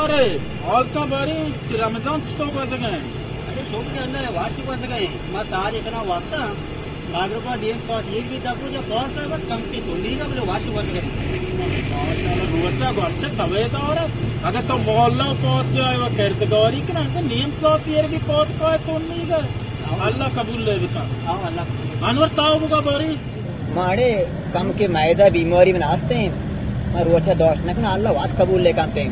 ارے، حال کا باری، رمضان چطور گوزگ ءَ؟ ارے شکر اللہ، واشی گوزگ ءَ۔ ما ساری کنا وقتا، مغربا نیم ساعت یک بھی دفعہ جا پار کا، بس کم کے تو نہیں گا، بلے واشی گوزگ ءَ۔ ماشاءاللہ، روچا گوشت توے دار۔ اگر تو مولا پات جائے و کردگاری کنا، تو نیم ساعت یر بھی پات کا تو نہیں گا۔ اللہ قبول لے بکا۔ ہاں، اللہ قبول۔ انور تاو بگا باری۔ ماڑے کم کے معدہ بیماری من آستے ہیں۔ ما روچا داشت نہ کنا، اللہ وات قبول لے کانتے ہیں۔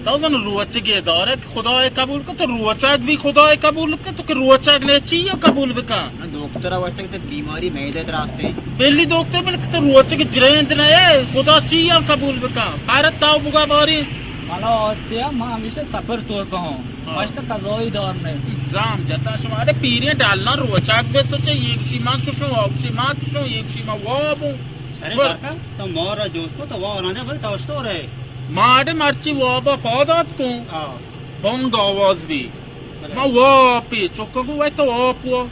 تو زن روچگے دارے کہ خدائے قبول کن، تو روچگ بھی خدائے قبول کن، تو کہ روچگ نے چی قبول بکن؟ من دکتر وشتگ تو بیماری معدہ تراستے ہیں۔ بلی دکتر بل کہ تو روچگ جریند نے، خدا چی قبول بکن؟ حیرت تاو بگا باری۔ مالا آتیا، ما ہمیشہ سفر طور کہوں۔ ہاں۔ مشت قضایی دار نے۔ الزام جتا شما، اڑے پیریں ڈالنا روچاک بے سوچے، یہ کسی ما چوشوں، آ کسی ما چوشوں، یہ کسی ما وابوں۔ ارے پر کاکا، تو مارا جوز کو تو وا رانے بل توشتو رہے۔ ما اڑے مرچی وابا پادات کو۔ ہاں۔ بانگ آواز بھی۔ بلے۔ ما واپی، چکا گو وای تو آپ وا۔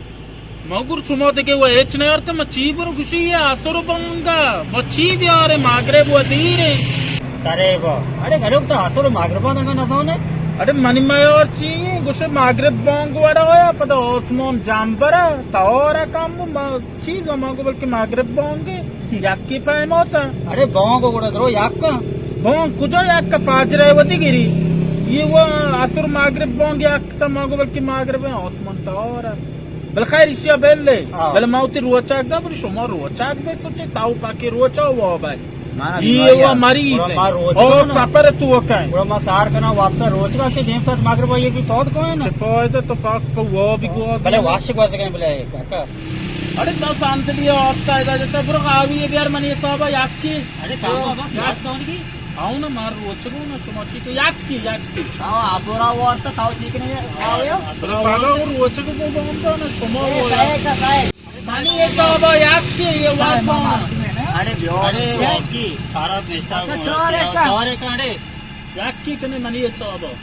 ما گر شما دگہ و ہچ نیارت، ما چی برو گوشی یہ عصر و بانگا، ما چی بیارے مغرب و دیرے۔ سرے با۔ اڑے گلوک تو عصر و مغربا دگہ نزانے؟ اڑے منی میار چی، گوشے مغرب بانگ وڑا آیا، پدا آسمان جمبرا، تارا کم، ما چیز ما گو بلکہ مغرب بانگ یکی پیماتا۔ اڑے بانگ گڑا درو یک۔ بانگ کجا یک پاجرے وتی گری؟ یہ وہ عصر مغرب بانگ یک تا ما گو بلکہ مغرب آسمان تارا۔ بل خیر، ایشی ءَ بل لے۔ ہاں۔ بل ما وتی روچاک دا، بل شما روچاک بے سوچے، تاو پاکے روچا واب ہے۔ مانا یہ بیماری وہ ہے۔ مریض گڑا ہے۔ ما روچ اور کنا۔ سفر تو کہیں۔ گڑا ما سار کنا واپس روچ کا کہ دیم ساعت مغرب یہ بھی پود کو ہے نا۔ چه فائدہ تو پاک کو وابی گواز بلے ہے۔ واش گواز کہیں بلے کاکا۔ اڑے تو ساندلی اور تا ادا جتا برو آوی بیار منی حسابا یکی۔ اڑے چاہو بس یاد تو نہیں کی۔ آؤ نا، مار روچگو نا، شما چی تو یکی، یکی۔ تاو آسورا وارتا، تاو چی کنے آویا؟ پاگا وہ روچگو کو بونتا نا، شما اے وہ سائے کا سائے۔ منی حسابا یکی، یہ وات سائے ماما۔ اڑے بیو۔ اڑے یکی۔ سارا پیسہ اچھا، چار ایکا۔ چار ایکا، اڑے۔ یکی کنے منی حسابا۔